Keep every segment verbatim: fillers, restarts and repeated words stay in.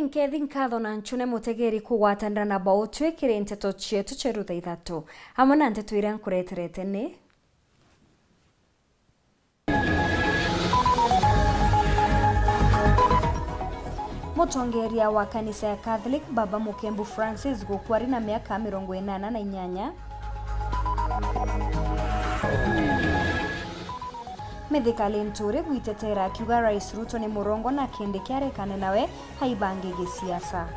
Nkethi nkatho na ncune mutegeri kugwatanira na bautwi kiri nteto cietu cia rutha ithatu. Amwe na nteto iria nkureterete ni: Mutongeria wa kanisa ya Catholic, Baba Mukembu Francis, gukua ari na miaka mirongo inana na inyanya. Mithika Linturi gwitetera akiuga Rais Ruto ni murongo na Kindiki arekane nawe aibange gisiasa.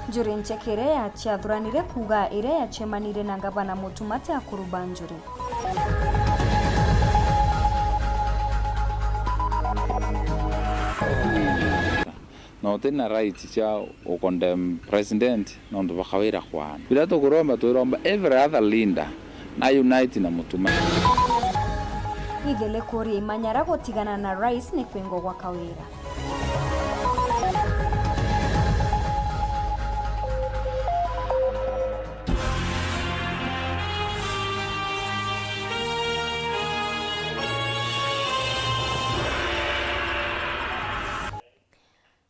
Njuri Ncheke iria yaciathuranire kuuga iria yacemanire na ngavana Mutuma ti akuru ba Njuri. Na uti na right cia u condemn president nontu bwa Kawira kwaana. Biria tukuromba, twiromba every other leader na unite na Mutuma. Ithele kuria imanyara gutigana na rais ni kwingwa gwa Kawira.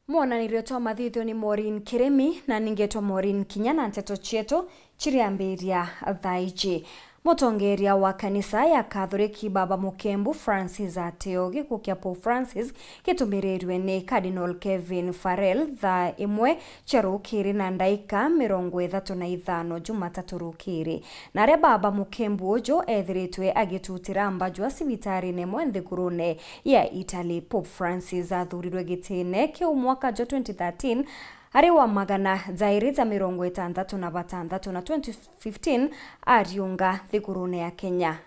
Mwonanirio twa mathithio ni Maureen Kirimi, na ningetwa Maureen Kinya, na nteto cietu ciriambiria thaa iji. Mutongeria wa kanisa ya Kathoriki, Baba Mukembu Francis Ateo, gikuo kia Pope Francis gitumirirwe ni Cardinal Kevin Farrell thaa imwe cia rukiri na ndaika mirongo ithatu na ithano Jumatatu rukiri. Na aria Baba Mukembu uju ethiritwe agitutira mbajua cibitarine imwe nthigurune ya Italy, Pope Francis athurirwe gitine kiu mwaka jwa twenty thirteen ari wa magana jairi ja mirongo itantatu na batantatu, na twenty fifteen ariunga nthigurune ya Kenya.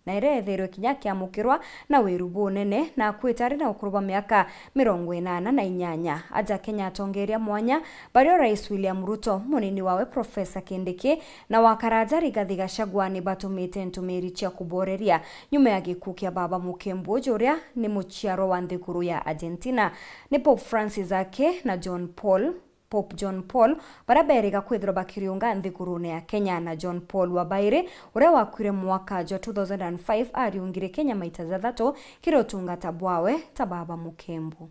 Na iria ethirwe kinya akiamukirwa na wiru bunene, na akwite ari na ukuru bwa miaka mirongo inana na inyanya. Aja Kenya atongeria mwanya, bario Rais William Ruto, munini wawe Professor Kindiki, na wa Karanja Rigathi Gachagua ni batumite ntumiri cia kuboreria nyuma ya gikuu kia Baba Mukembu uju uria ni muciarwa wa nthiguru ya Argentina. Ni Pope Francis aki na John Paul, Pope John Paul, baria beriga kwithirwa bakiriunga nthigurune ya Kenya, na John Paul wa bairi, uria wakuire mwaka jwa two thousand and five, ariungire Kenya maita jathatu kiri utungata bwawe ta Baba Mukembu.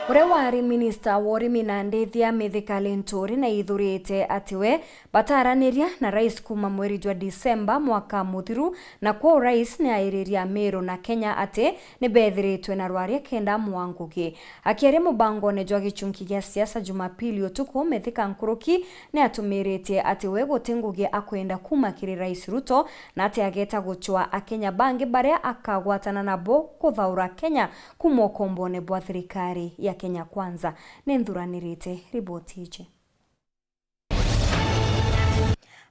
Uria wari minista wa urimi na ndithia Mithika Linturi naithurite ati we bataraniria na rais kuuma mweri jwa Disemba mwaka muthiru, na kwou rais ni airirie Amiru na Kenya ati ni bethiritwe na rwaria kenda amua ngugi. Akiaria mubangone jwa gichunki gia siasa Jumapili utuku, Mithika Nkuruki ni atumiritie ati we guti ngugi akwenda kuuma kiri Rais Ruto, na ati ageta gucwa Akenya bangi baria akagwatana nabo kuthaura Kenya kuuma ukombone bwa thirikari ya Kenya Kwanza. Ni nthuranirite riboti iji.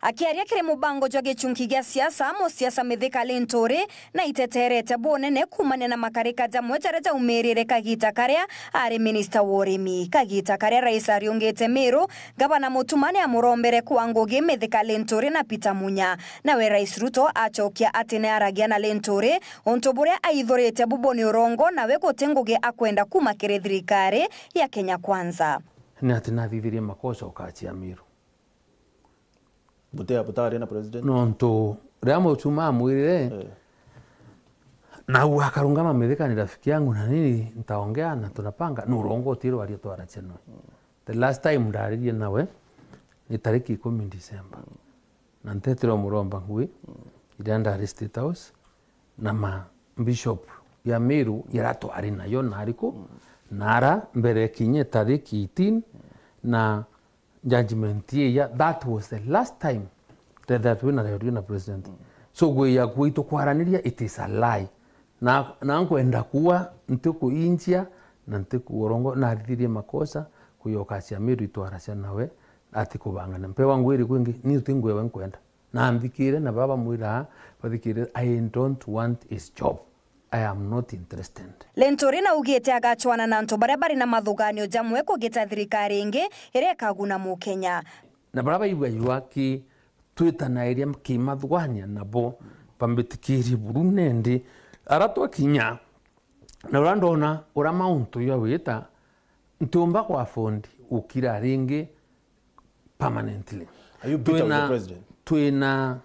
Akiaria kiri mubango jwa gichunki gia siasa, musiasa Mithika Linturi naiteterete bunene kuumania na makarika jamwe jaria jaumirire kagita karia ari minista wa urimi. Kagita karia rais ariungite Miru, Gavana Mutuma ni amurombere kwa ngugi Mithika Linturi na Peter Munya. Nawe Rais Ruto acokia ati ni aragia na Linturi untu buria aithurite bubu ni urongo, nawe guti ngugi akwenda kuuma kiri thirikari ya Kenya Kwanza. Ni ati nathithirie makosa ukachia Miru. Butea, butaria na president? Nontu riria Mutuma amwirire, eh, na u akarungama, Mithika ni rafiki yangu na nini, nitaongea na tunapanga, ni urongo utiri waria twaracia nawe. The last time ndaririe nawe ni tariki ikumi December. Na ntetire umuromba ngui, iria ndari State House, na ma bishop ya Miru iria twari nayo na ariku, na ara mbere kinye tariki eighteen, na judgment iria, that was the last time that, that we na, we na president. So, gwiya gwitu kwaraniria, it is a lie. Na, na nkwenda kuwa ntiku injia, na ntiku urongo, nathithirie makosa, kuyoka cia Miru itwaracia nawe, ati kubangana. Mpewa ngwiri kwingi, ni uti ngwewe nkwenda. Na nthikire na baba mwira, bathikire, I don't want his job. I am not interested. Linturi naugite agacwana na antu baria bari na mathuganio jamwe kugita thirikari ingi iria ikaguna Mukenya. Na baria baigua jwaki twitanairia kimathugania nabo bambitikirie buru nendi. Ara twakinya, na uria ndona uria mauntu jawita, ntiumba kwa afford gukira ringi permanently. Are you bitter with the president? Twina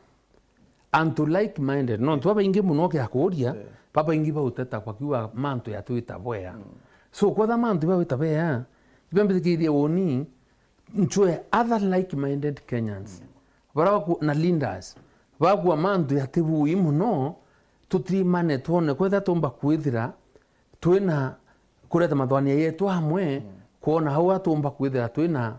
antu like minded. Nontu babaingi muno ukiakuria, babaingi bauteta kwa kiuga mantu yatwita bwea. So, kwetha mantu bawita bea, ibambithikirie uni, ncwe other like minded Kenyans. Bara baku-, na leaders. Bakua mantu yatibui muno, tutirimane twone kwetha tumba kwithira twina kureta mathwania yetu amwe, kwona hau atumba kwithira twina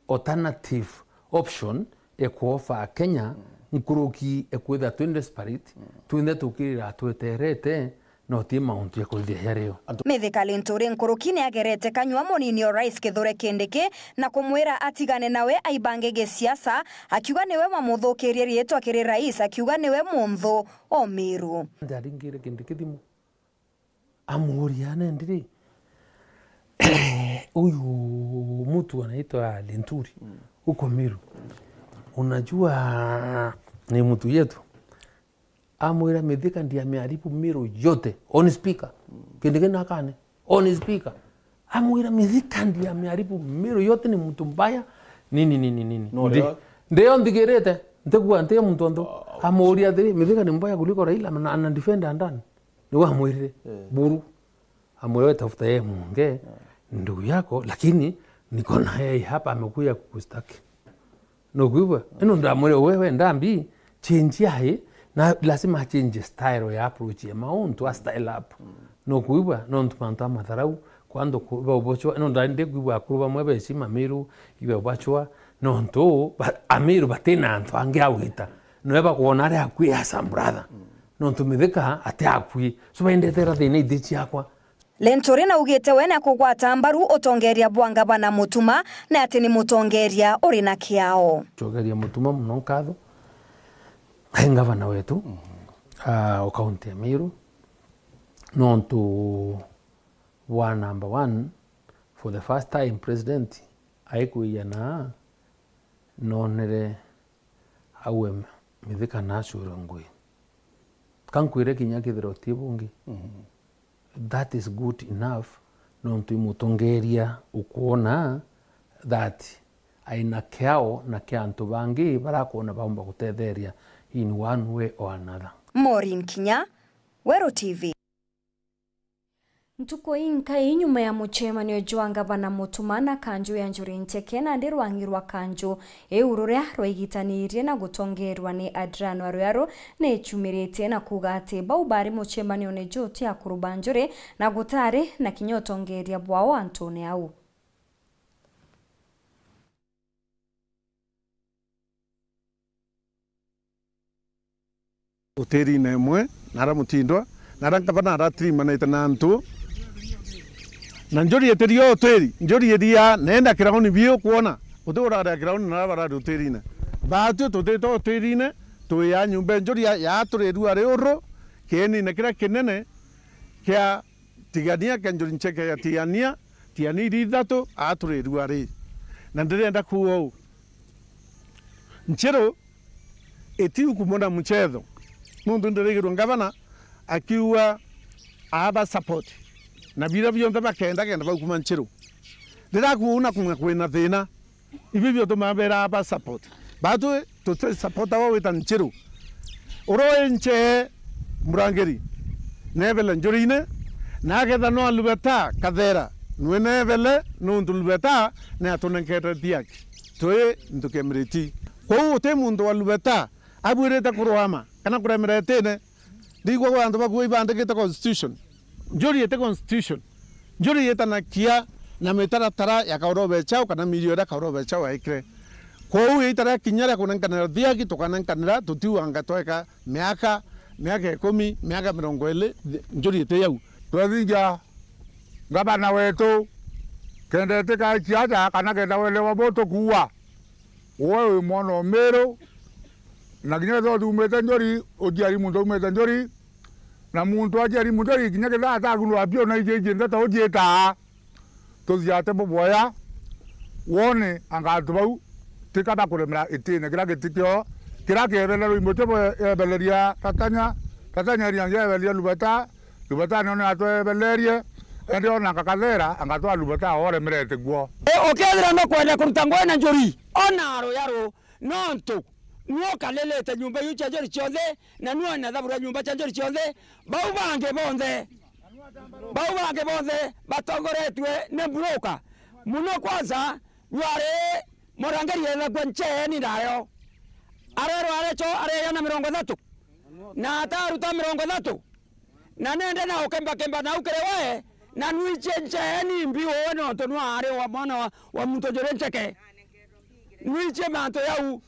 alternative option ekwofa Kenya, nkuruki ekwithira twi desperate, twinthe tukirira tweterete, no ti mauntu ya kwithia jario. Mithika Linturi nkuruki ni agerete kanyua munini o Rais Kithure Kindiki na kumwira atigane nawe aibange gisiasa, akiuga niwe wamuthukirie riitwa kiri Rais, akiuga niwe munthu o Miru. Ndaringire Kindiki thimu. Amuuria, "Nendiri, huyu mtu anaitwa Linturi, uko Miru. Unajua ni mtu yetu?" Amwira, "Mithika ndiameharibu Miru yote." On speaker. Kindiki nakane. On speaker. Amwira, "Mithika ndiameharibu Miru yote, ni mtu mbaya. Nini, nini, nini." No, ndi-, ndio. Ndio nthigirite. Ntigua nti muntu antu. Amuuria atiri, "Mithika ni mbaya kuliko Raila, na ana defend andani?" Niwe amwirire, buru. Amwira, "We tafuta yeye muongee, ndugu yako, lakini niko na yeye hapa, amekuja kukustaki." Nukwigua? Ino ndamwira, "Wewe ndambi, change yae, na lazima change style ya approach ya mauntu, a style up." Nukwigua? Nontu mantu a matharau, kwandu ku-, baubochwa, ino ndari ndikwigua akuru bamwe beshima Miru, ibaubochwa, nontu ba-, Amiru batina antu angi a gwita. Noe bakwona ari akui as a brother. Nontu Mithika ati akui. So baindetera thina ithi ciakwa. Linturi naugite we nakugwata mbaru utongeria bwa ngavana Mutuma na ati ni mutongeria uri na kiao. Cokeria Mutuma muno nkatho. Ai ngavana wetu, ah, o kaunti ya Meru. Nontu bwa number one, for the first time president aikwiyana nonere aue Mithika na acure ngui. Ka nkwire kinya kethira uti bungi. That is good enough, nontu imutongeria ukwona that aina kiao na kia antu bangi barakwona baumba gutetheria in one way or another. Maureen Kinya, Weru T V. Ntuku inkai nyuma ya mucemanio jwa ngavana Mutuma na kanju ya Njuri Ncheke, nandi rwangi rwa kanju iu ruria rwaigitanirie na gutongerwa ni Adrian Waruyaru ni icumiritie na kuuga ati bau bari mucemanione juti akuru ba Njuri na gutari na kinya utongeria bwao antune au. Utirine imwe, na ara mutindwa, na ara ngavana aratirimanite na antu. Na Njuri itirio utiri, Njuri iria, neenda kirauni biu kwona, uti uraria kirauni na ara barari utirine. Baatwi tutite utirine, twi ya nyumba Njuri ya, ya turi ruari uru, kienine kiria kinene kia Tigania kia Njuri Ncheke ya Tigania, Tigania iri ithatu, aa turi ruari. Na ndirenda kuuga uu. Nchiru itiukumona muchetho. Nuntu ndirigirwe ngavana akiuga aba support. Na biria bionthe bakenda kenda baukuma Nchiru. Ndirakuuga na kumenya kwina thina. Ibi bionthe mabera aba support. Batwi tuti supporter wa wita Nchiru. Uria wi nchee murangiri, neebele Njurine, na aketha no alubeta kathera, nwe neebele, nuntu lubeta ni atunenkete thiaki. Twi nthuki ya miriti. Kwou uti muntu wa lubeta abuirite kurwama kana kuremera itine. Ndigua gwe antu bakuo ibandikite constitution. Njuri iti constitution. Njuri itanakia na mitaratara ya Kaurobechao kana mirio iria Kaurobechao aikire. Kwou itara kinya ria kunenkanira thiaki, tukanenkanira, tutiuanga tweka miaka, miaka ikumi, miaka mirongo iri, njuri iti yau. Twethingia ngavana wetu, kenda itikaikia aja kana kenda welewa bo tukuua. Uwe wi mwana o Miru, na kinya ethirwa utiumite Njuri, uciari muntu aumite Njuri, Na muntu aciari Muchori kinya kethira atagunwa apio na iji iji ndeto ujitaa, tuthiate bubwea, wone anga antu bau tika bakuremera itine kiria giti kio, kiria kiebele rwimbo tio bwebeleria Tatanya, Tatanya ria ngi ebeleria Lubeta, Lubeta nio ni atwebelerie, ende ona anga Kathera, anga twa Lubeta oremerete guo. I, ukethira nukwenda kuruta ngugi na Njuri, ona ruyaru, nontu nwe ukalilite nyumba iu cia Njuri cionthe, na nwe wina thaburi ya nyumba cia Njuri cionthe, bau bangi bonthe, bau bangi bonthe batongoretue ni mburuka. Muno kwanza, nwe ari murangiri ethagua ncheeni ndayo. Arerwa arecho areja na mirongo ithatu, na ataruta mirongo ithatu, na nende na ukembakemba nau kiri we, na nwichie ncheeni mbi uwe, nontu nwe ari wa mwana wa, wa muntu Njuri ncheke. Nwichie mantu jau.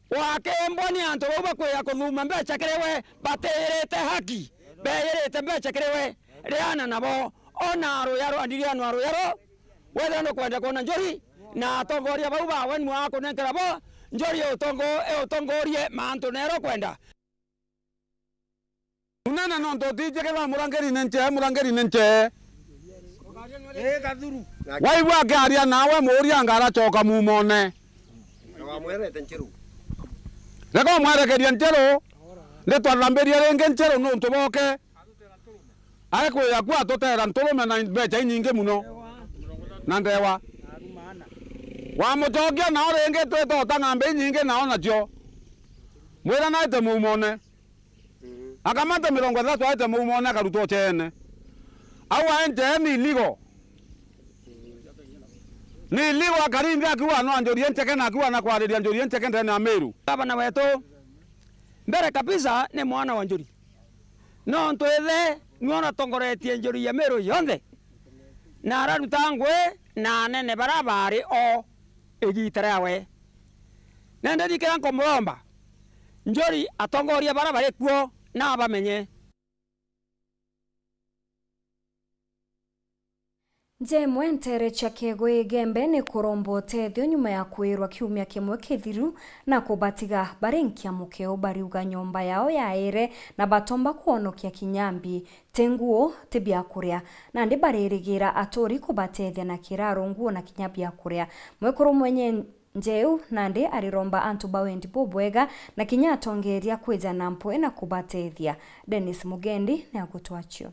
Wakembwa ni antu bau bakwija kuthuma mbecha kiri we, batiyirite haki, beyirite mbecha kiri we, riana nabo. Ona ruyaru, andirianwa ruyaru, wethira nukwenda kwona Njuri, na atongoria bau bawe nwe akunenkera bo, Njuri utongo-, eutongorie mantu nero kwenda. Unene nontu utijikira murangirine nchee, murangirine nchee. Ii, Gathuru. Waigua akiaria nawe, muuria anga arachoka mumone. Na wamwerete Ncheru. Reka umwerekerie Ncheru, nditwathambirie ringi Ncheru nontu boke. Aikwija ku atutera nturume na mbecha inyingi muno na ndewa. Wamucokia nao ringi, twita uta ng'ambi inyingi nao nacio. Mwira naite mumone. Akamata mirongo ithatu aite mumone, akarutwa ucheene. Au aenjee ni illegal. Ni illegal akaringa akiuga no Njuri e ncheke na akiuga na kwariria Njuri e ncheke ndene ya Meru. Gavana wetu, mbere kabisa, ni mwana wa Njuri. Nontu ithe niwe uratongoretie Njuri ya Meru yonthe, na araruta ngui na anene baria baari o igiita riawe. Nende ni kiria nkumuromba, Njuri atongoria baria bari kuo na abamenye. Nja imwe nteere cia Kiegu Igembe ni kuromba utethio nyuma ya kwirwa kiumia kimwe kithiru na kubatiga bari nkia mukeo. Bariuga nyomba yao yaire na batomba kwonokia kinya mbi, ti nguo, ti biakuria. Nandi baririgira aturi kubatethia na kiraro, nguo na kinya biakuria. Mwekuru mwenye nja iu nandi ariromba antu ba wendi bubwega na kinya atongeeria kwija na mpwi na kubatethia. Dennis Mugendi ni agutwachio.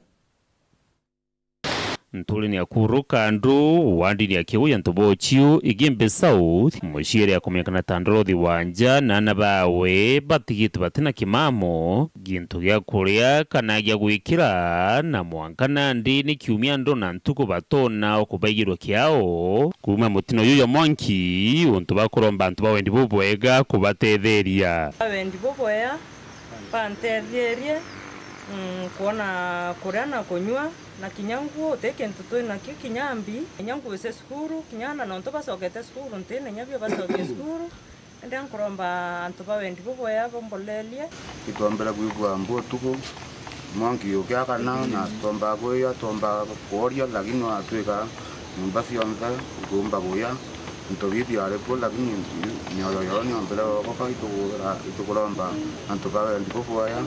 Nturini ya Kuru Kandu, wandini ya Kiu ya Ntubochiu, Igembe South, muciiri akumenyekana ta Dorothy Wanja na ana bawe batigitwe batina kimamo, gintu gia kuria kana gia gwikira, na mwanka nandi ni kiumia ndo na ntuku batona o kubaigirwa kiao kuuma mutino juju jwa mwanki, untu bakuromba antu ba wendi bubwega kubatetheria. Wendi bubwea, bantetherie, mm, kwona kuria na kunyua, na kinya nguo, uti kintu twi nakio kinya mbi. Kinya nguo cia cukuru, kinya ana nontu bacokete cukuru, ntina inya bio bacokie cukuru. Indi nkuromba antu ba wendi bubwea bambolerie. Itwombere kwigua mbu utuku, mwanki ukiakana, na twomba kwia, twomba kworia, lakini watwika nyumba cionthe ikuumba kuya. Into biu biari kuo, lakini mioyo yoo niombere ogoka. Itukugira, itukuromba antu ba wendi bubwea,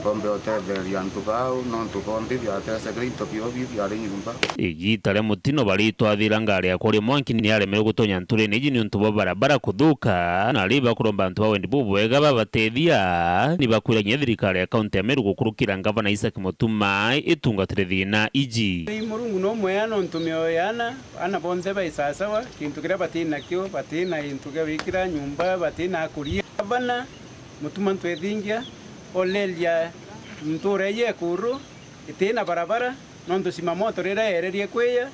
bombe utetheria antu bau, nontu bombi biatecekire into bio biu biari nyumba. Igiita ria mutino baritwathira ngari ya kuria mwanki ni aremere gutonya nturene iji niuntu bwa barabara kuthuka, na ari bakuromba antu ba wendi bubwega babatethia, ni bakwira kinya thirikari ya kaunti ya Meru gukurukira ngavana Isaac Mutuma itungatire thiina iji. Murungu no mwea nontu mioyo ya ana Ana bonthe bai sawasawa, gintu kiria bati nakio, bati na gintu gia gwikira nyumba, bati na akuria. Gavana Mutuma Ntwethingia, oleria ntuura iji Ekuru, iti na barabara, nontu Zimamoto riria yeererie kwiya,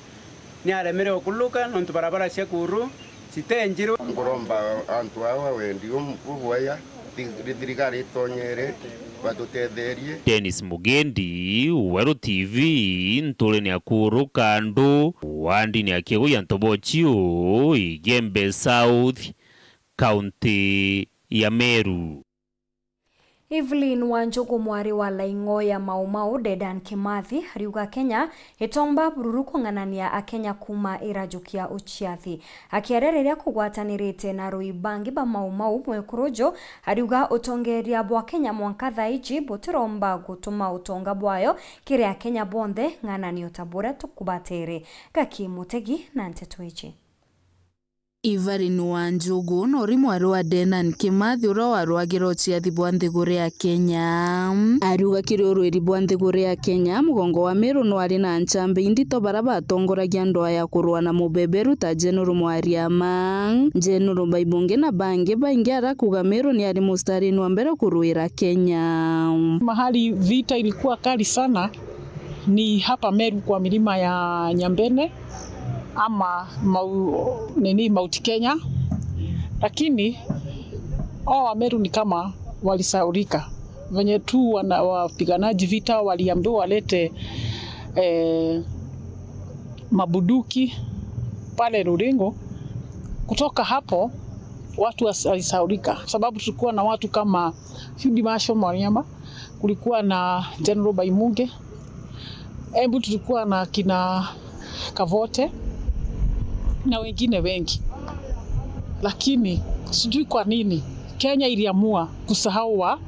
ni aremere o kuluka, nontu barabara cia Ekuru cite njiru. Nkuromba antu aa ba wendi um-, bubwaya, thi-, thirikari itonyere batutetherie. Dennis Mugendi, Weru T V, nturini ya Kuru Kandu, wandini ya Kiegu ya Ntobochiu, Igembe South, kaunti ya Meru. Evelyn Wanjugu, mwari wa Laing'o ya Mau Mau, Dedan Kimathi, ariuga Kenya itomba bururu kung'anania Akenya kuuma irajukia uciathi. Akiaria riria kugwatanirite na arui bangi ba Mau Mau, mwekuru uju ariuga utongeria bwa Kenya mwanka thaa iji butiromba gutuma utonga bwayo kiri Akenya bonthe, ng'ananio ta buria tukubatere. Gaki Mutegi na nteto iji. Evelyn Wanjugu nori mwari wa Dedan Kimathi uria warwagira uciathi bwa nthiguru ya Kenya. Ariuga kiri urwiri bwa nthiguru ya Kenya, mugongo wa Meru nwari na nchambi indito baria batongoragia ndwaa ya kurua na mubeberu ta General Mwari Amang, General Baibungi na bangi baingi, arakuga Meru niari mustarini wa mbere kurwira Kenya. Mahali vita ilikuwa kali sana ni hapa Meru kwa milima ya Nyambene ama mau, nini, Mount Kenya, lakini hao Wameru ni kama walisahaulika. Venye tu wana, wapiganaji vita waliambiwa walete, eh, mabuduki pale Ruringo, kutoka hapo watu was-, walisahaulika, sababu tulikuwa na watu kama Field Marshal Mwanyama, kulikuwa na General Baimunge, Embu tulikuwa na kina Kavote na wengine wengi, lakini sijui kwa nini Kenya iliamua kusahau wa,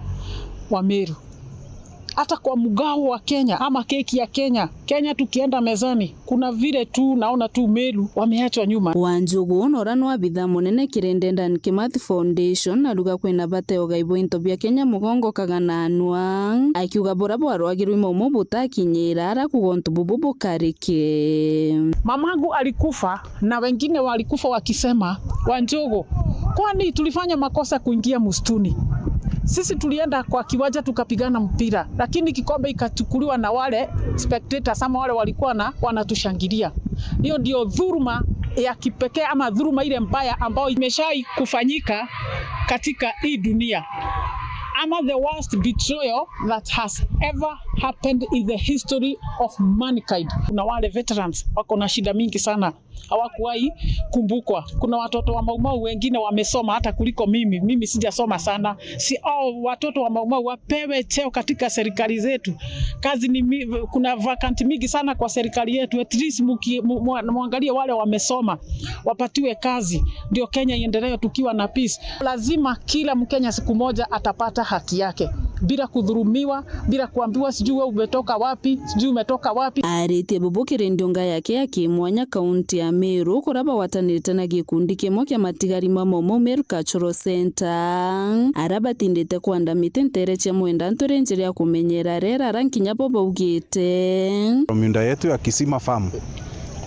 wa Meru. Hata kwa mgao wa Kenya ama keki ya Kenya, Kenya tukienda mezani, kuna vile tu naona tu Meru wameachwa nyuma. Wanjugu, na uria nwa abitha munene kiri Dedan Kimathi Foundation, aruga kwina bata ya ugai bwa into bia Kenya mugongo kagananwa, akiuga buria bwarwagirwe Mau Mau butakinyira ara kuga untu bubu bukarike. Mamangu alikufa na wengine walikufa wakisema, "Wanjugu, kwani tulifanya makosa kuingia msituni? Sisi tulienda kwa kiwanja tukapigana mpira, lakini kikombe ikachukuliwa na wale spectators ama wale walikuwa na, wanatushangilia." Hiyo ndio dhuluma ya kipekee ama dhuluma ile mbaya ambayo imeshai kufanyika katika hii dunia, ama the worst betrayal that has ever happened in the history of mankind. Kuna wale veterans wako na shida mingi sana, hawakuwahi kumbukwa. Kuna watoto wa Mau Mau wengine wamesoma hata kuliko mimi. Mimi sijasoma sana. Si, hao watoto wa Mau Mau wapewe cheo katika serikali zetu. Kazi ni mi-, kuna vacant mingi sana kwa serikali yetu. At least muki-, mu-, mu-, muangalie wale wamesoma, wapatiwe kazi, ndio Kenya iendelee tukiwa na peace. Lazima kila Mkenya siku moja atapata haki yake bila kudhulumiwa, bila kuambiwa sijui wewe umetoka wapi, sijui umetoka wapi. Aritie bubu kiri ndiunga yake ya kimwanya kaunti ya Meru, kuria bagwatanirite na gikundi kimwe kia matigari ma Mau Mau Meru Cultural Centre, aria batindite kwanda miti ntere cia mwenda nturi njira ya kumenyera rera ara nkinya bo baugite. Miunda yetu ya Kisima Farm.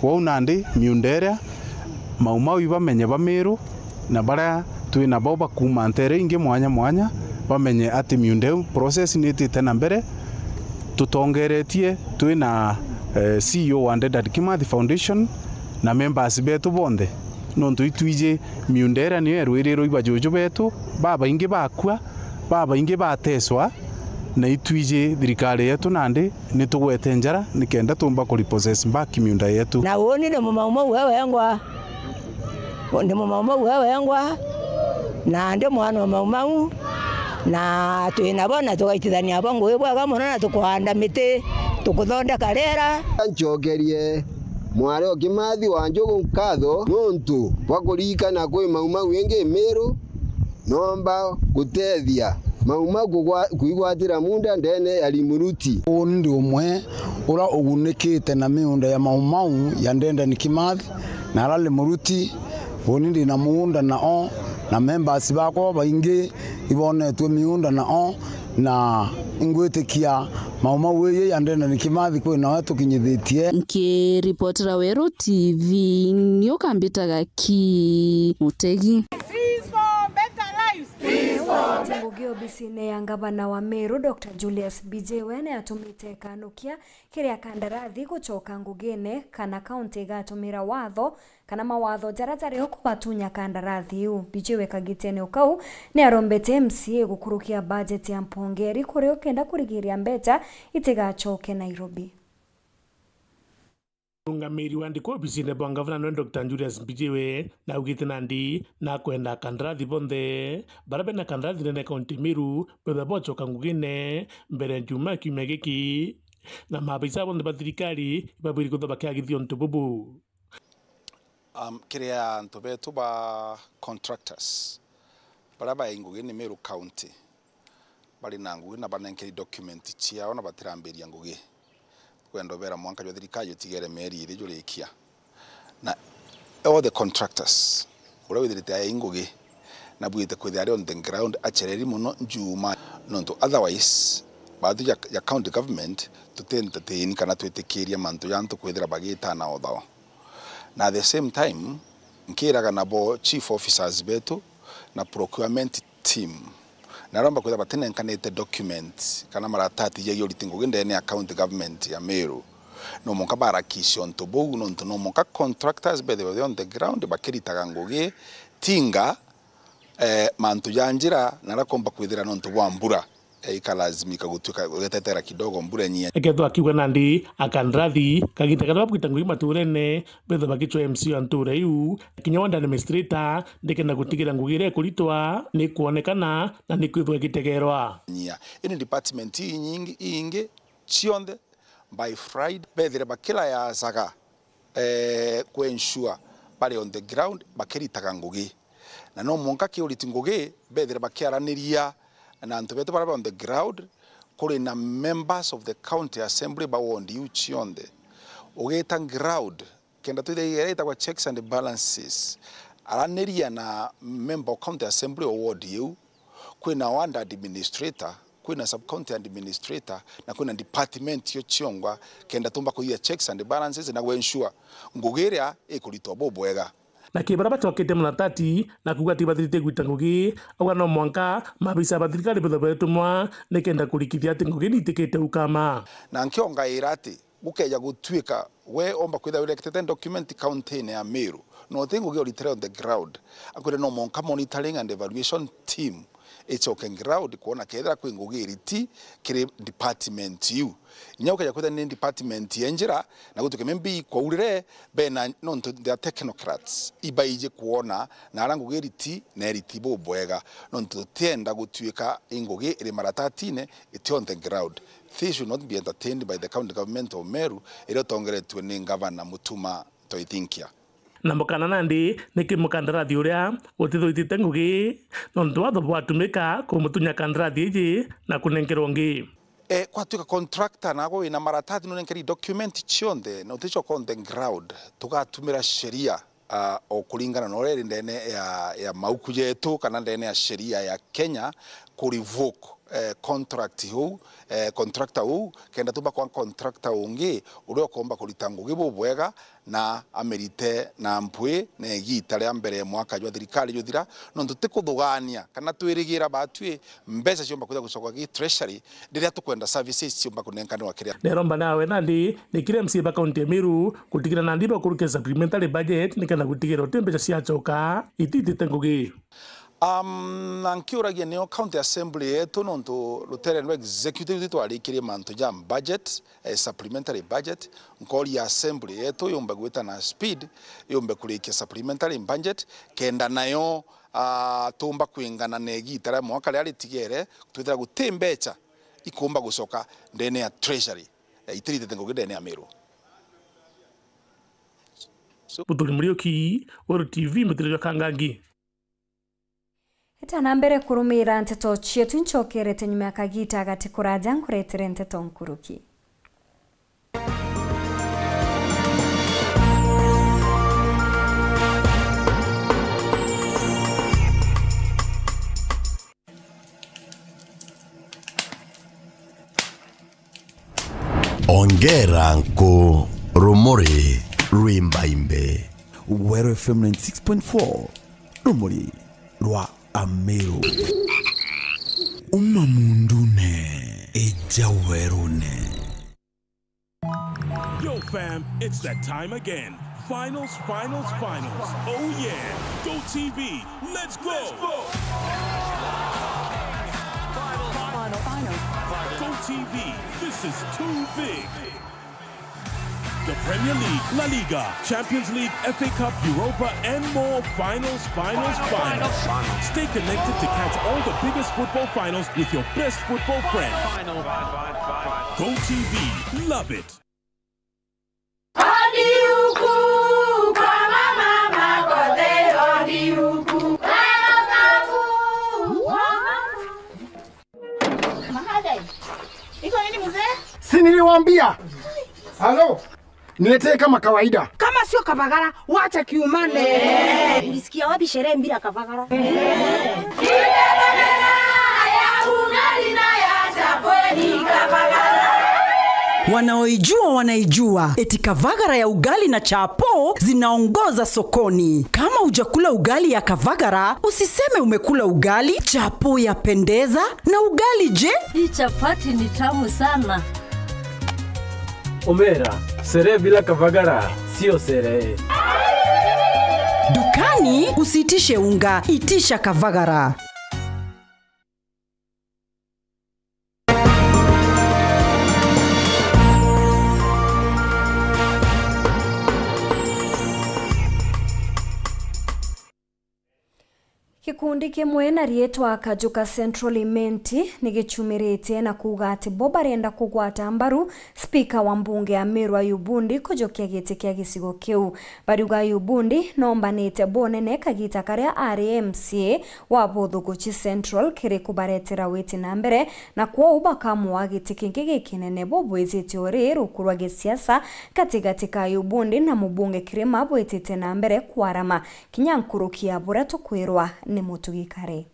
Kwou nandi miunda iria Mau Mau ibamenye ba Meru, na baria twi nabo bakuuma ntere ingi mwanya mwanya, bamenye ati miunda iu process ni itite na mbere. Tutongeretie twi na, eh, C E O wa Dedan Kimathi Foundation na members betu bonthe, nontu itwiji miunda iria niyo irwirirwe ibajuju betu, babaingi bakua, babaingi bateswa, na itwiji thirikari yetu nandi nitugwete njara nikenda tumba ku repossess back miunda yetu. Na uni ni Mumaumau we wengwa. Ndi Mumaumau we wengwa, na ndi mwana wa Maumau, na twi nabo, na tugaitithania bo ngugi bwega mono, na tukuhanda miti, tukuthondeka riera. Ncokerie mwari o Kimathi wa Njugu nkatho nuntu bwa kuririkana kwi Maumau ingi Miru, nomba gutethia Maumau kugwa-, kwigwatira munda ndene ya Limuruti. Uni ndi umwe uria ugunikite na miunda ya Maumau ya Dedan Kimathi na ara Limuruti. Uni ndi na munda nao, na members bakwa babaingi ibonetwe miunda nao, na ingwitikia Maumau iji ya Dedan Kimathi kwi nawe tukinyithitie. Nkiripotera Weru T V, ni ukambitaga ki Mutegi. Peace for better lives. Peace for better. Ngugi obisine ya ngavana wa Meru, Doctor Julius Mbijiwe, ni atumite kanukia kiria kandarathi gucoka ngugine kana kaunti igatumira watho kana mawatho jaria jari o kubatunya kandarathi iu. Mbijiwe kagitene o kau ni arombete M C A gukurukia bajeti ya mpongeri kuria ukenda kurigiria mbeca itigacoke Nairobi. Rungamiri wa ndiko obisine bwa ngavana nwe Doctor Julius Mbijiwe naugite nandi nakwenda kandarathi bonthe bara bena kandarathi nene kaunti Meru betha bochoka ngugine mbere ya Jumaa kiumia giki, na maabisa bonthe ba thirikari babwiri kwithwa bakiagithia untu bubu. Um, kiri antu betu ba contractors bara bai ngugi ni Meru County, bari na ngugi na banenkeri document ciao na batirambiria ngugi. Kwenda ubera mwanka jwa thirikari jutigere mieri iri jurikia. Na all the contractors, uria withirite ai ngugi, na bwite kwithira ari on the ground achereri muno Jumaa, nontu otherwise, bathu ja, ja county government, tuti entertain kana twitikiria mantu ja antu kwithira bagitana o thao. Na at the same time, nkiraga nabo chief officers betu na procurement team, na aromba kwithira batinenkanite document kana maratati ja uriti ngugi ndene ya county government ya Meru, no mwanka barakisha untu buu, nontu no mwanka contractors bethirwe on the ground bakiritaga ngugi, tinga, eh, mantu ja njira na aria komba kwithira nontu bwa mbura, eh, ikalazimika gutuika gugetetera kidogo mbura inyie. Ekethwa akiuga nandi akandarathi kagiita karia bagwita ngugi maturene, bethwa bagicwa M C wa ntuura iu, kinya ward administrator, ndikenda gutigira ngugi iria ikuritwa ni kwonekana na ni kwithwa igitegerwa. Nyia. Ini department inyingi, ingi, cionthe, by Friday, bethire bakirayacaga, eh, ku ensure bari on the ground bakiritaga ngugi. Na no mwanka kiuriti ngugi, bethire bakiaraniria na antu betu bara on the ground, kuri na members of the county assembly ba ward iu cionthe. Ugita ground, kenda twithe iria itagwa checks and balances, araniria na member of county assembly o ward iu, kwina ward administrator, kwina sub county administrator, na kwina department io ciongwa, kenda tumba kuithia checks and balances na gwensure ngugi iria ikuritwa bubwega. Na ki bara bacokete muratati na kuuga ati bathirite gwita ngugi, auga no mwanka maabisa ba thirikari bethwe betumwa nikenda kurikithia ati ngugi niitikite ukama. Na nkiongaira ati gukeja gutuika we omba kwithirwa erected document county-ini ya Meru, na uti ngugi uritire on the ground, akwire no mwanka monitoring and evaluation team icoke ground kwona kethira kwi ngugi iriti kiri department iu. Inya ukeja kwithirwa ni department ya njira, na gutuike maybe ikwaurire, bena, nontu they are technocrats, ibaiji kwona na ara ngugi iriti na iriti bubwega, nontu tutienda gutuika i ngugi iri maratatine iti on the ground. This should not be entertained by the county government of Meru, iria utongeretue ni Ngavana Mutuma Ntoithinkia. Na mukana nandi ni ki mukandarathi uria utithwitite ngugi nontu watho bwatumika kumutunya kandarathi iji na kunenkerwa ungi. E, kwatuika contractor nago wina maratati nunenkeri document cionthe na uticoka on the ground, tugatumira sheria, ah, o kuringana na uria iri ndene ya, ya mauku jetu kana ndene ya sheria ya Kenya, ku revoke, eh, contract uu, eh, contractor uu, kenda tumba kwa contractor ungi uria ukomba kurita ngugi bubwega na amirite na mpwi na igiita ria mbere mwaka jwa thirikari juthira, nontu ti kuthugania kana twirigira batwi mbeca ciomba kwithirwa gucoka gi treasury riria tukwenda services ciomba kunenkanirwa kiria. Neromba nawe nandi ni kiri M C A ba kaunti ya Meru gutigira nandi bakurukia supplementary budget nikenda gutigira uti mbeca ciacoka ititite ngugi. Um, na nkiuragia nio county assembly yetu, nontu rutere rwa executive twarikiri mantu ja budget, eh, supplementary budget, nkoria assembly yetu yumbe gwita na speed, yumbe kurikia supplementary budget, kenda nayo, ah, tumba kwingana na igiita ria mwaka ria ritigere, twithira guti mbeca ikumba gucoka ndene ya treasury, eh, itiritite ngugi ndene ya Meru. Muthuri Muriuki, Weru T V, Muthiri jwa Kangangi. Itana mbere kurumira nteto cietu, ncokerete nyuma ya kagita gati kuraja nkuretere nteto nkuruki. Ongera nku rumuri rwimbaimbe. Weru F M ninety six point four, rumuri rwa Ameru. Uma mundune, ija werune. Yo, fam, it's that time again. Finals, finals, finals. Oh, yeah. Go T V. Let's go. Go T V. This is too big. The Premier League, La Liga, Champions League, F A Cup, Europa, and more. Finals, finals, finals. Stay connected to catch all the biggest football finals with your best football friend. Go T V, love it. Si niliwaambia? Halo? Niletee kama kawaida. Kama sio kabagara, wacha kiumane. Ulisikia wapi sherehe bila kabagara? Wanaoijua wanaijua, eti kavagara ya ugali na chapo zinaongoza sokoni. Kama hujakula ugali ya kavagara, usiseme umekula ugali. Chapo yapendeza, na ugali je? Hii chapati ni tamu sana. Omera, sherehe bila kavagara sio sherehe. Dukani usiitishe unga, itisha kavagara. Gikundi kimwe na riitwa Kajuka Central Imenti ni gichumiritie na kuuga ati bo barenda kugwata mbaru spika wa mbunge ya Meru Ayubu Ndi kujukia giti kia gicigo kiu. Bariuga Ayubu Ndi noombanite bunene kagita karia ari M C A wa Buthuguchi Central kiri kubaretera witi na mbere, na kwou bakamua giti kingi gikinene. Bo bwitite uri ruku rwa gisiasa gatigati ka Ayubu Ndi na mubunge Kirima bwitite na mbere kwarama kinya nkuruki ya buria tukwirwa ni Mutugi Kare.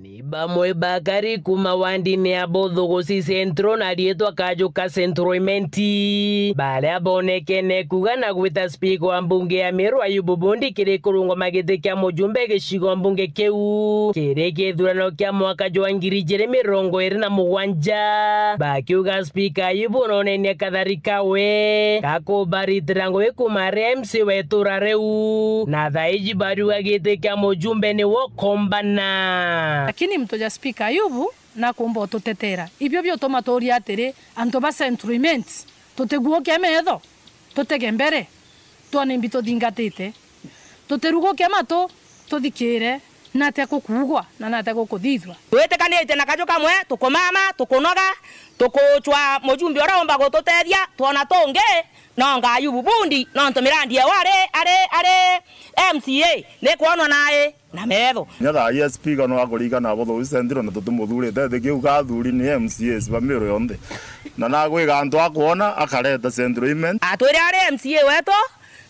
Ni bamwe bakari kuma wandini ya Buthuguchi Central na riitwa Kajuka Central Imenti, baria bonekene kuuga na gwita spika wa mbunge ya Meru Ayubu Bundi kiri kurungama giti kia mujumbe gicigo mbunge kiu kiri githurano kia mwaka jwa ngiri ijiri mirongo iri na mugwanja, bakiuga spika Ayubu nonenie kathari kawe gakubaritira ngugi kuma ari M C A wa itura riu, na thaiji bariuga giti kia mujumbe ni wokombana. Lakini mtu ja spika Ayubu nakumba ututetera. Ibio biutuma tuuria atiri, antu ba Central Imenti, tutiguuke metho, tutege mbere, twone imbi tuthingatite. Tutiruguke matu, tuthikire, natia gukuugwa, na natia gukuthithua. Twitikanite na kaju kamwe, tukumama, tukunoga, tukuchwa mujumbe uria umba gututethia, twona tungi, nonga Ayubu Bundi, nontu mirandi ewe ari, ari, ari M C A, ni kwonwa nai na metho. Kinya thaa ii spika no akuririkana Buthuguchi Central na tutimuthurite, eti kiu kathuri ni M C As ba Meru yonthe. Na nagwiga antu akwona akareta Central Imenti. Atwire ari M C A wetu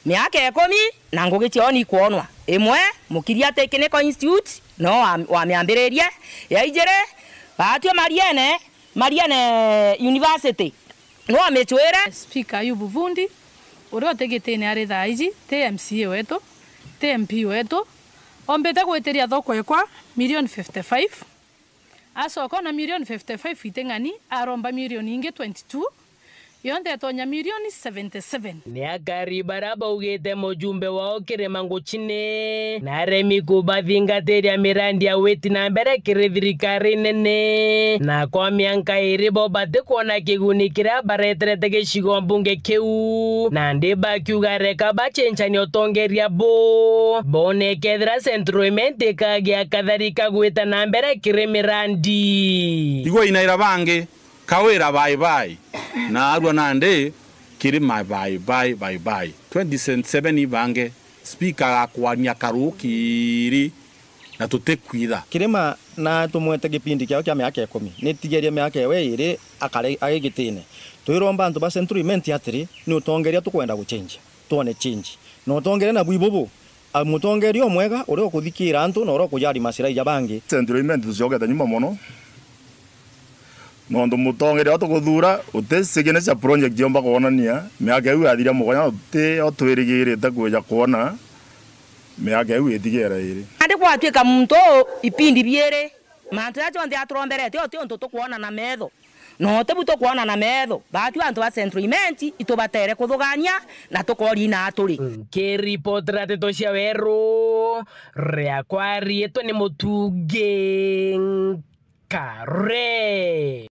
miaka ikumi, na ngugi ciao ni ikwonwa. Imwe, Mukiria Technical Institute, no wa, wamiambiririe. Ya ijiri, baatue Mariene, Mariene University, no wamicwire. Spika Ayubu Bundi, uria uti gitine ari thaa iji, ti M C A wetu, ti M P wetu, ombite gwitiria thoko ekwa milioni fifty five. Acoka ona milioni fifty five iting'ani, aromba milioni ingi twenty two, yonthe itonya milioni seventy seven. Ni akari baria baugite mujumbe wao Kirima Nguchine naremi kubathingatiria mirandi ya witi na mbere kiri thirikari nene, na kwa mianka iri bo batikwona kiguni kiria bareterete gicigo mbunge kiu, nandi bakiuga reka bacenjanie utongeria bu bone kethira Central Imenti ikagia kathari ka gwita na mbere kiri mirandi. Igua inaira bangi, Kawira bye bye, na arua nandi Kirima bye bye, bye bye. Twenty twenty-seven ibange, spika agakwania karuukiri na tutikwitha. Kirima na tumwete gipindi kiao kia miaka ikumi, nitigerie miaka ewe iri akare agi gitine. Twiromba antu ba Central Imenti atiri, ni utongeria tukwenda gucenjia, twone change. Na utongeria nabu ibubu, a, mutongeria umwega uria ukuthikira antu na uria ukujali maslahi ja bangi. Central Imenti tucokete nyuma mono. Nontu mutongeria uria tukuthuura uti signature project yomba kwonania miaka iu yathiria mugwanja, na tuti o twirigirite kwija kwona miaka iu itigera iri. Nandi gwatuika muntu uu ipindi biiri, mantu jaja jonthe aturomberete uti untu tukwona na metho. Na uti bu tukwona na metho. Baatu antu ba Central Imenti itubatere kuthugania na tukoria na aturi. Nkiripotera nteto cia weru, riakwa riitwa ni Mutungi Nkare.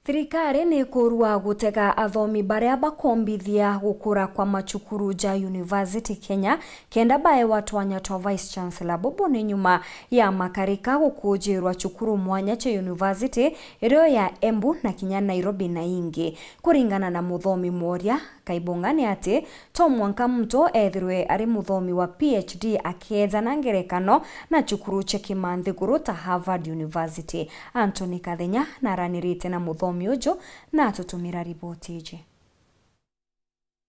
Thirikari ni ikurua gutega athomi baria bakombithia gukura kwa macukuru ja university Kenya, kenda baewa twanya twa Vice Chancellor. Bubu ni nyuma ya makarika gukujirwa cukuru mwanya cia university, irio ya Embu na kinya Nairobi na ingi. Kuringana na muthomi Mworia Kaibunga ni ati, to mwanka muntu ethirwe ari muthomi wa P H D akeeja na ngerekano na cukuru cia kimanthiguru ta Harvard University. Anthony Kathenya naranirite na muthomi uju na atutumira riboti iji.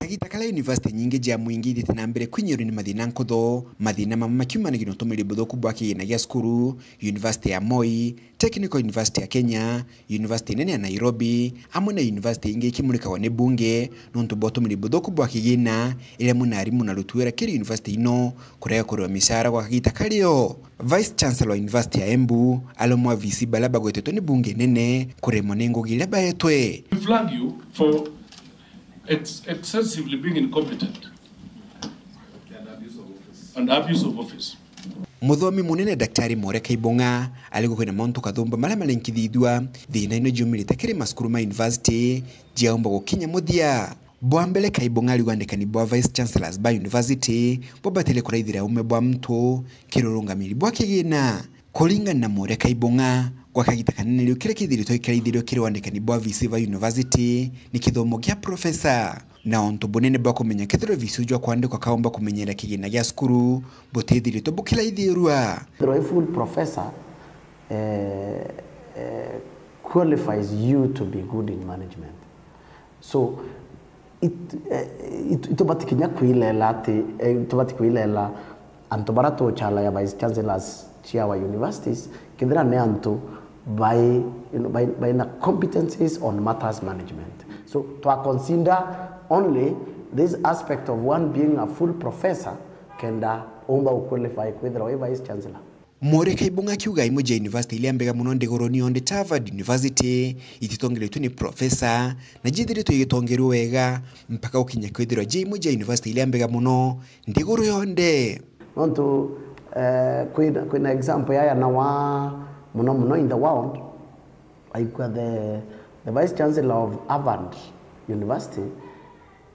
Kagita karia university nyingi cia mwingi ithite na mbere kwinyirwa ni mathina nkuthu, mathina mamwe makiumanagia na utumiri buthuku bwa kigina gia cukuru, University ya Moi, Technical University ya Kenya, University nene ya Nairobi, amwe na university ingi ikimurikagwa ni bunge nontu bwa utumiri buthuku bwa kigina, iria amwe na arimu na aruti wira kiri university ino kurega kuriwa micara gwa kagita kario. Vice Chancellor wa University ya Embu aromwa V C baria bagwetetwe ni bunge nene kuremwa ni ngugi iria baetwe. We flag you for ex- excessively being incompetent and abuse of office. Muthomi munene Daktari Mworia Kaibunga ariuga kwina mauntu kathumba maria marinkithithua thina ino jiumirite kiri macukuru ma university jiaumba gukinya muthia. Bwa mbere, Kaibunga ariuga andikani bwa Vice Chancellors ba university bubataire kuraithira ume bwa muntu kiri urungamiri bwa kigina. Kuringana na Mworia Kaibunga, gwa kagita kanene riu kiria kithiritwe gikiraithirio kiri wandikani bwa V C ba university ni kithomo kia professor. Na untu bunene bwa kumenya kethirwa V C uju akwandikwa kaumba kumenyera kigina gia cukuru butithiritwe bukiraithirua. Kethirwa i full professor, eh, eh, qualifies you to be good in management. So it, eh, it, itubati kinya kwilela ati, eh, itubati kwilela antu bara tucalaya vice chancellors cia our universities, kethira ni antu bai, you know, bai, baina competencies on matters management. So twa consider only this aspect of one being a full professor kenda umba u qualify kwithirwa wi vice chancellor. Mworia Kaibunga akiuga imwe ja university iria mbega muno ndiguruni yonthe ta Harvard University ititongeretwe ni professor, na jithiritwe igitongerwa wega mpaka gukinya kwithirwa ja imwe ja university iria mbega muno ndiguru yonthe. Nontu, eh, kwina, kwina example yaya na wa muno muno in the world, aikwa the, the vice chancellor of Harvard University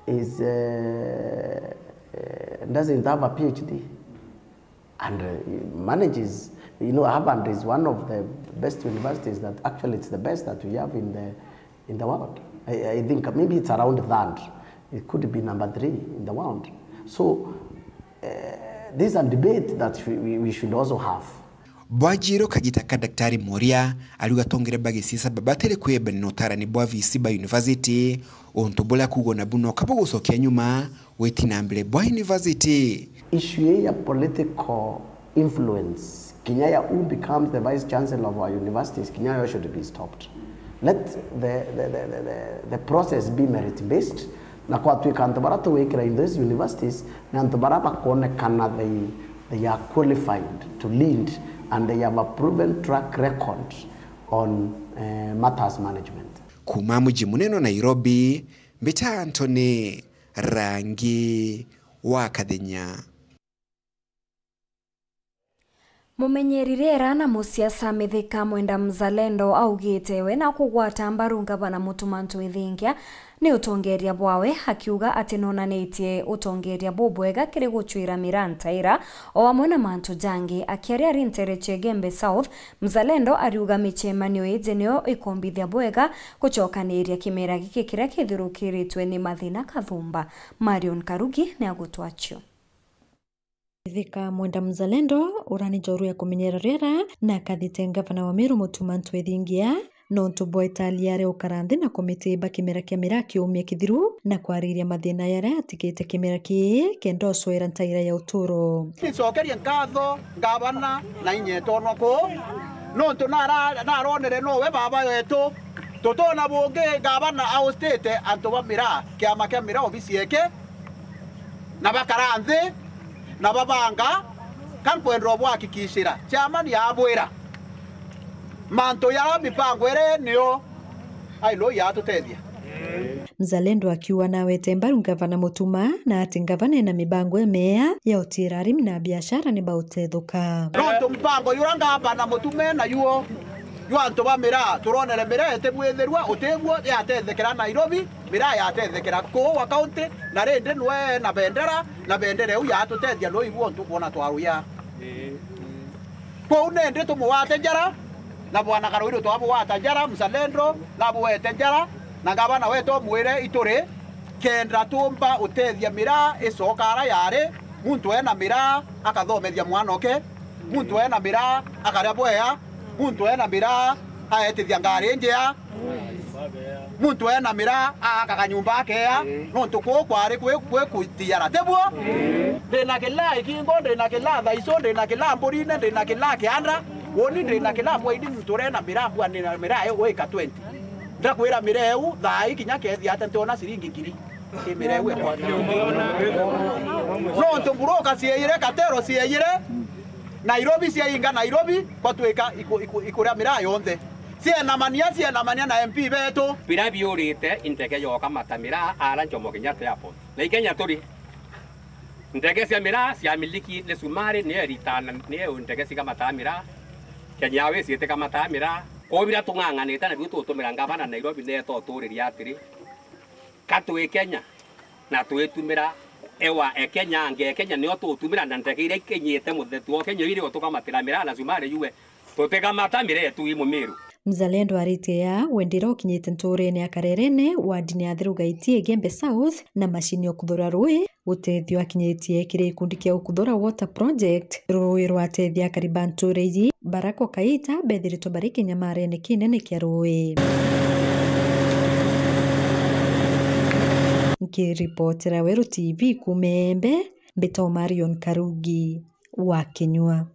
is, eh, eh, doesn't have a P H D. And, uh, manages, you know, Harvard is one of the best universities that actually it's the best that we have in the, in the world. I, I think maybe it's around third. It could be number three in the world. So, uh, this is a debate that we, we, we should also have. Bwajiro kagita ka Daktari Moria, ariuga atongere ba gisiasa babatire kwiyembania na utarani bwa V C ba university, untu buria kuugwa nabu no kabo gucokia nyuma witi na mbere bwa university. Issue ya political influence, kinya ya who becomes the vice chancellor of our universities, kinya yo should be stopped. Let the, the, the, the, the, the process be merit based, na kwatwika antu bara tuwikira in those universities ni antu bara bakonekana they, they are qualified to lead and they have a proven track record on, eh, matters management. Kuma muji munene wa Nairobi, mbita Anthony Rangi wa Kathenya. Mumenyeri riera na musiasa Mithika Mwenda Mzalendo augite we na kugwata mbaru ngavana Mutuma M'Ethingia ni utongeria bwawe, akiuga ati nonanitie utongeria bubwega kiri gucwira miraa ntaira o amwe na mantu jangi. Akiaria ari ntere cia Igembe South, Mzalendo ariuga micemanio iji niyo ikombithia bwega gucokaniria kimera giki kiria kithirukiritwe ni mathina kathumba. Marion Karugi ni agutwacio. Mithika Mwenda Mzalendo, uria ni njorua ya kumenyera riera, na akathite ngavana wa Meru Mutuma M'Ethingia, nontu bwa itali yaria ukara nthi na komiti ba kimera kia miraa kiumia kithiru na kwariria mathina yaria atigite kimera kii kenda ucwera ntaira ya uturo. Ncokerie nkatho ngavana na inya etonwa kuu, nontu nara-, naronere nowe baba wetu. Tutona bungi ngavana austite antu ba miraa, kiama kia miraa obisi yeke, na bakara nthi, na babanga, ka nkwenda obwakikishira. Chairman yabwira, mantu ya mipango iri niyo ailo yatutethia. Mzalendo akiuga nawete mbaru ngavana Mutuma, na ati ngavana ena mibango emeea ya utiira arimi na biashara ni bautethuka. Nontu mpango yura ngavana Mutuma ena yuo, Jwa antu ba miraa, turonere miraa itibwithirua, utiguo yatethekera Nairobi, miraa yatethekera kuu wa county, na rindi nwe na bendera, na bendera iu yatutethia nui ibu ontu kwona twaruya. Kwou nindi tumugwate njara, na bwana Karuiru twamugwata njara, mzalendo, nabuwete njara, na ngavana wetu omwire ituri, kenda tumba utethia miraa icoka ara yari, muntu ena miraa akathomethia mwanoke, muntu ena miraa akaria bwea, muntu ena miraa aetithia ngari njea, muntu ena miraa aaka kanyumba akea, nontu kuu kwari kwi, kwi kutiara, tibwo? Ndina kilaa ikingo, ndina kilaa thaico, ndina kilaa mburine, ndina kilaa kianda, woni ndina kilaa mwaini, muntu urena miraa mbua, ndina miraa yo wika twenty. Ndakwira miraa eu, thaa ii kinya kethia ata ntiona ciringi ngiri. Ii miraa eu ekwa. Nontu mburoka cieyire, katero cieyire, Nairobi ciainga Nairobi, kwatwika iku-, iku-, ikuria miraa yonthe. Cienamania, cienamania na M P betu. Biria biurite, i ndege yoka mata miraa ara Jomo Kenyatta Airport. Na i Kenya turi. Ndege cia miraa cia miliki ni Sumari, niyo iritana, niyo ndege cigamataa miraa. Kenya Airways itikamataa miraa. Kwou biria tung'ang'anite nabio tutumira ngavana Nairobi neeta uturiria atiri, ka twi Kenya, na twitumira ewa e Kenya, ange e Kenya nio tutumira, na ndege iria ikinyite muthetu o Kenya irio tukamatira miraa na Sumari yue. Tutikamata miraa yetu i Mumiru. Mzalendo aritie ya wendira ukinyite nturene ya Karerene, wardini ya Thiru Gaiti, Igembe South, na mashini ya ukuthura rui, utethio akinyitie kiri gikundi kia ukuthura Water Project, rui rwatethia akari ba nture iji, Baraka Kaita, bethiritwe bari kinyamarene kinene kia rui. Nkiripotera Weru T V kuuma Embe, mbitwa Marion Karugi wa Kinyua.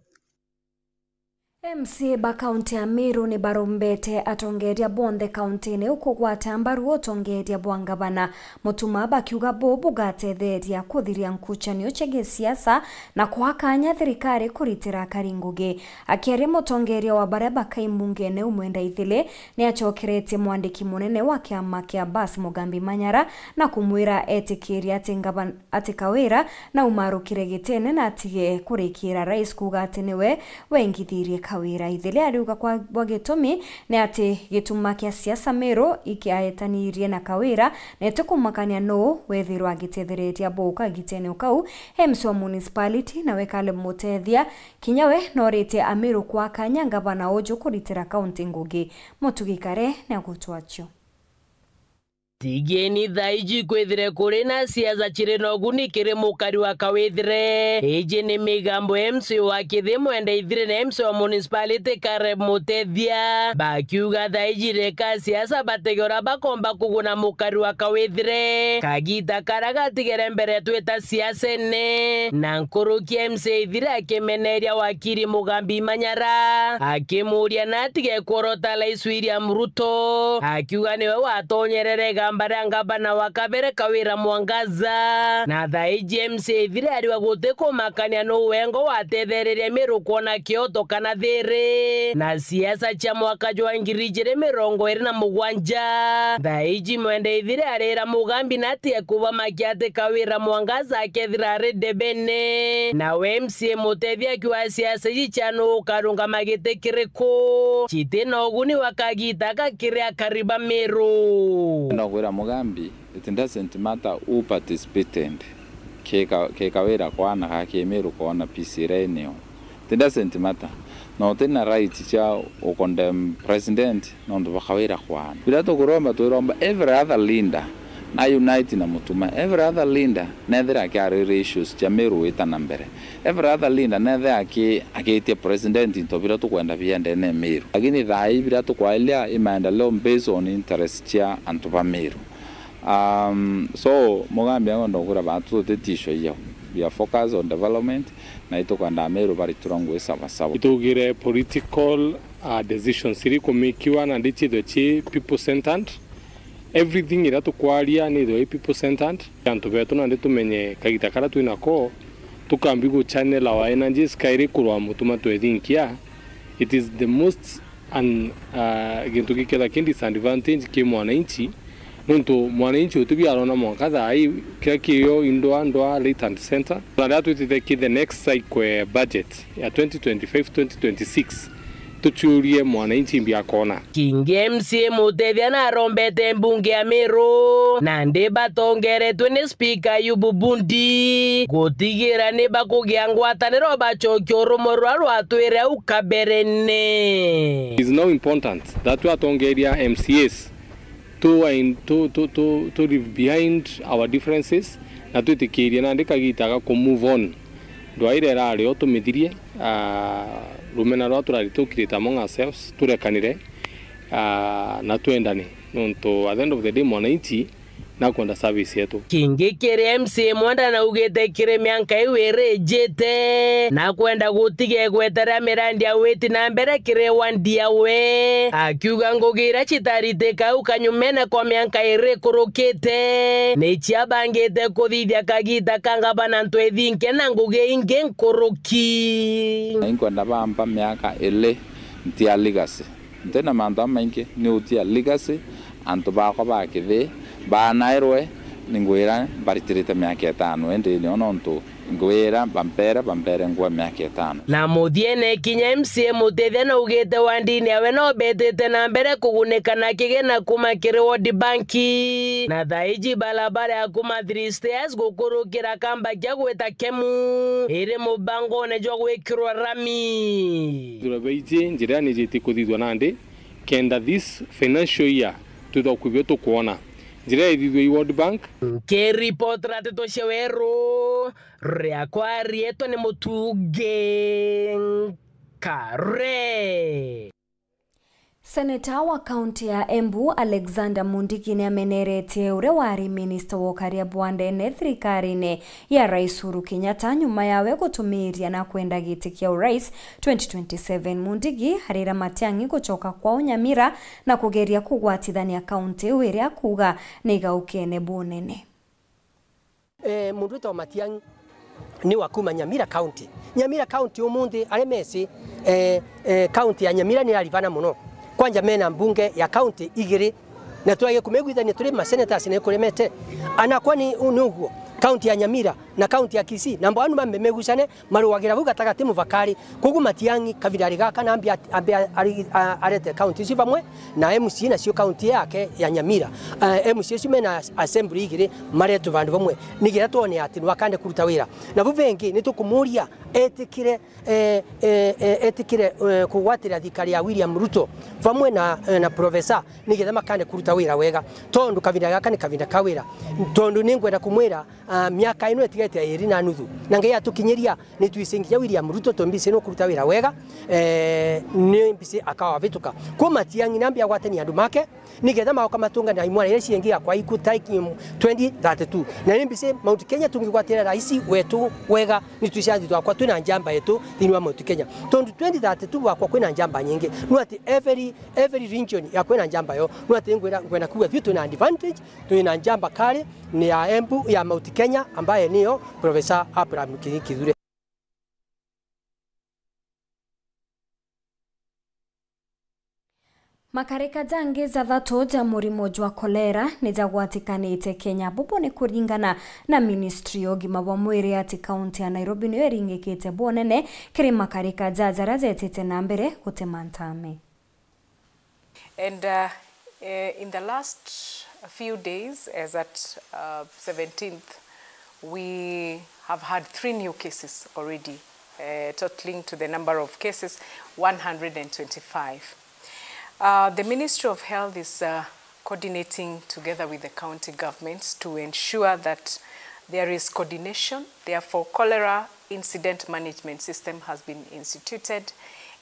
M C A ba kaunti ya Meru ni barombete atongeria bonthe kaunti-ini iu kugwata mbaru utongeria bwa ngavana Mutuma, bakiuga buu bugatetheria kuthiria nkucanio cia gisiasa na kua kanya thirikari kuritira akari ngugi. Akiaria, mutongeria wa baria bakai mbungene Umwenda Ithili ni acokeretie mwandiki munene wa kiama kia Bas Mugambi Manyara na kumwira etikirie ati ngavana ati Kawira na umarukire gitene na atige kurikira rais kuuga ati niwe wengithirie Kawira. Ithili ariuga kwa bwa gitumi ni ati gituma kia siasa Meru ikiaetanirie na Kawira, na itikumakania nuu wethirwa agitethereria buka gitene ukau. M C wa municipality nawe Caleb Mutethia, kinya we noritie Ameru kwa kanya ngavana uju kuritira kaunti ngugi. Mutugi Kare ni agutwacio. Tigeni thaa iji kwithire kuri na siasa ciri na uguni kiri mukari wa Kawithire. Iji ni migambo M C A wa Kithi Mwenda Ithire na M C A wa municipality Caleb Mutethia, bakiuga thaa iji reka siasa batege uria bakomba kuguna mukari wa Kawithire kagita karia gatigere mbere twita siasene. Na nkuruki M C A Ithire akimeneria wakiri Mugambi Manyara, akimuria na atige kworota Rais William Ruto, akiuga niwe watonyerere igamba ria ngavana wa kabere Kawira Mwangaza. Na thaa iji M C A Ithire ariwa guti kumakania nuu wengo watethereria Meru kwona kioto kana thiri. Na siasa cia mwaka jwa ngiri ijiri mirongo iri na mugwanja, thaa iji Mwenda Ithire arira Mugambi na atige kubamakia ati Kawira Mwangaza akethira ari ndebene. Nawe M C A Mutethia akiuga siasa iji cia nuu ukarungama giti kiriku, citi na uguni wa kagita gaka kiri akari ba Meru. Ndokwira Mugambi, it doesn't matter who participated. Kika, kika wira kwana ka Kimiru kona peace ira iniyo. It doesn't matter. Na uti na right cia u condemn president nontu bwa Kawira kwana. Biria tukuromba, twiromba every other leader na unite na Mutuma. Every other leader nethira akiarira issues cia Meru wita na mbere. Every other leader nethira aki-, akiitia president into biria tukwenda biendene Meru. Lakini thaa ii biria tukwailia i maendeleo based on interest cia antu ba Meru. Um, so, Mugambi agonda gukwira bantu tutiticio iyo. We are focused on development, na itukwenda Ameru baritura ngui sawa sawa. Itugire political, uh, decisions iri kumikiwa na ndicithwe ci people centered. Everything ira tukwaria ni ithwe i people centered. Antu betu nandi tumenye kagita kara twinako, tukambi gu channel our energies kairi kurwa Mutuma twethinkia. It is the most an, uh, gintu giketha ki disadvantage ki mwananchi, nontu mwananchi utibia arona mwanka thaa ii kiria kiyo indwa ndwa right and center. Na riria twitite ki the next cycle ya budget ya twenty twenty-five twenty twenty-six, Tuchurie mwananchi mbia kona. Kingi M C A Mutethia narombete mbunge ya Meru, nandi batongeretwe ni Speaker Ayubu Bundi, gutigira ni bakugia ngwataniro bacokia urumo ruria rwatwire au kaberene. It is now important that we atongeria M C As to, to, to, to, to leave behind our differences, na twitikirie nandi kagita ga ku move on. Ndwaire irari o tumithirie, ah, rumena rwa turari tukirite among ourselves, turekanire, ah, na twendane, nontu at the end of the day mwananchi nakwenda service yetu. Kingi kiri M C A Mwenda naugite kiri mianka iu iri ijite, nakwenda gutiga igweta ria mirandi ya witi na mbere kiri wandi yawe, akiuga ngugi iria citaritika au kanyumene kwa mianka iri ikurukite, ni ciabangite kuthithia kagita ka ngavana ntwithinke na ngugi ingi nkuruki. Na inkwenda bamba miaka ili ntia legacy. Ntina mantu jamaingi, ni utia legacy, antu bakwa ba kithii banairwe, ni ngwira mbaritirite miaka itano, indi nio nontu ngwira bampere, bampere ngua miaka itano. Na muthiene kinya M C A Mutethia naugite wandini yawe no betite na mbere kugunika na kigina kuma kiri World Bank, na thaiji barabara ya kuma Three Stairs gukurukira kamba kia gwita Kemu iri mubangone jwa gwikirwa rami. Ithurwa baiji njira nijitie kuthithwa nandi, kenda this financial year twithwa kwibio tukwona njira ithithwe i World Bank. Nkiripotera nteto cia weru, riakwa rietwa ni Mutungi Nkare. Seneta wa kaunti ya Embu, Alexander Mundigi, niameneretie uria wari minista wa ukaria bwa ndene thirikarine ya Rais Uhuru Kenyatta nyuma yawe gutumiiria na kwenda giti kia urais twenty twenty-seven. Mundigi arira Matiang'i gucoka kwao Nyamira na kugeria kugwatithania kaunti iu iria akuuga ni igaukene bunene. Eh, mundu witagwa Matiang'i ni wa kuma Nyamira County. Nyamira County umunthi aria meci, eh, eh, county ya Nyamira ni irarivana muno. Kwanja mena mbunge ya county igiri, na twage kumegwithania turi ma senators ni kuremete. Anakwa ni, ni uguo. County ya Nyamira na county ya Kisii, na mbwanu mambe megucane, marugagira vau gatagati muvakari. Koguo Matiang'i kavinda ari gaka na ambi at-, ambi a-, ari-, a-, arete county icio vamwe na M C A nacio county yake ya Nyamira. Eh, M C A icio mena as-, assembly igiri maretwe vandu vamwe, nigetha twone ati nwakande kuruta wira. Na vau vengi nitukumuria etikire, eh, eh, eh, etikire, eh, kugwatira thirikari ya William Ruto vamwe na, eh, na Professor, nigetha makande kuruta wira wega, tondu kavinda gaka ni kavinda ka wira. Tondu ningwenda kumwira, ah, miaka ino itigete ya iri na nuthu, na Ngai atukinyiria, ni twisi nginya William Ruto, tondu mbisi ni ukuruta wira wega, eh, ni mbisi akawavituka. Kwa Matiang'i nambi agwatania andu make, nigetha maoka matungane na imwana iria ciengi ya kwa iku ta iki twenty thirty-two. Na ni mbisi Mount Kenya tungigwatira rais wetu wega, ni twisi antu twakwa twina njamba yetu thiini wa Mount Kenya. Tondu twenty thirty-two gwakwa kwina njamba nyingi. No ati every, every region ya kwina njamba yo. No ati ngwira, ngwenda kuuga thui twina advantage, twina njamba kari ni ya Embu, ya Mount Kenya, ambaye niyo Professor Abraham Ki-, Kithure. Makarika jangi jathatu ja murimo jwa kolera ni jagwatikanite Kenya. Bubu ni kuringana na ministry ya ugima bwa mwiri ati kaunti ya Nairobi niyo iringikite bwonene kiri makarika ja jaria jetite na mbere gutema ntame. And, uh, eh, in the last few days, as at, uh, seventeenth, we have had three new cases already, uh, totaling to the number of cases, one hundred and twenty-five. Uh, the Ministry of Health is, uh, coordinating together with the county governments to ensure that there is coordination. Therefore, cholera incident management system has been instituted,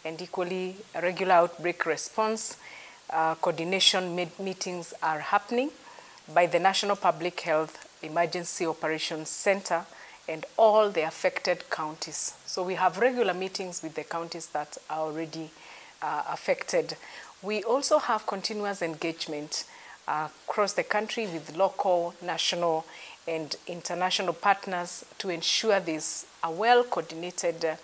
and equally, regular outbreak response, uh, coordination meet-, meetings are happening by the National Public Health Emergency Operations Centre and all the affected counties. So we have regular meetings with the counties that are already, uh, affected. We also have continuous engagement, uh, across the country with local, national, and international partners to ensure there's a well-coordinated, uh,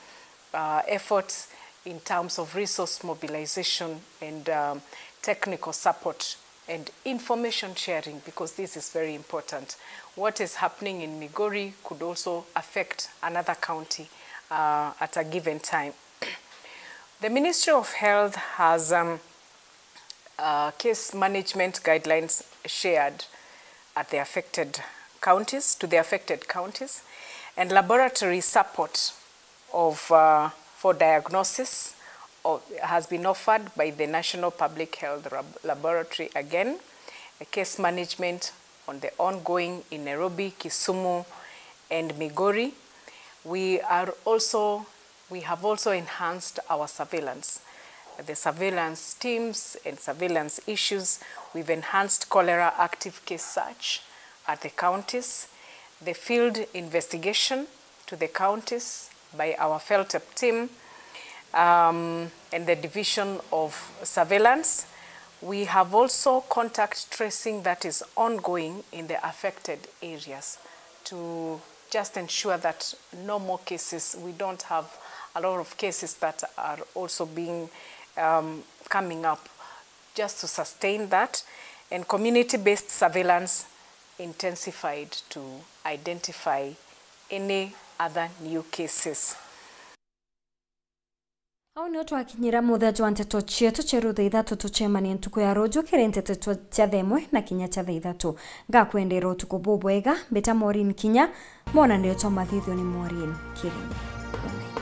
uh, efforts in terms of resource mobilization and, um, technical support and information sharing, because this is very important. What is happening in Migori could also affect another county, uh, at a given time. The Ministry of Health has, um, uh, case management guidelines shared at the affected counties, to the affected counties, and laboratory support of, uh, for diagnosis of, has been offered by the National Public Health Lab-, Laboratory again, a case management on the ongoing in Nairobi, Kisumu, and Migori. We are also, we have also enhanced our surveillance, the surveillance teams and surveillance issues. We've enhanced cholera active case search at the counties, the field investigation to the counties by our FELTEP team, um, and the Division of Surveillance. We have also contact tracing that is ongoing in the affected areas to just ensure that no more cases, we don't have a lot of cases that are also being, um, coming up, just to sustain that, and community-based surveillance intensified to identify any other new cases. Au nio twakinyira muthia jwa nteto cietu cia rutha ithatu. Tucemanie ntuku ya ruju kiri nteto twa-, cia thaa imwe na kinya cia thaa ithatu. Ngakwendera utuku bubwega, mbita Maureen Kinya, mwonanio jwa mathithio ni Maureen Kirimi. Kwaheri.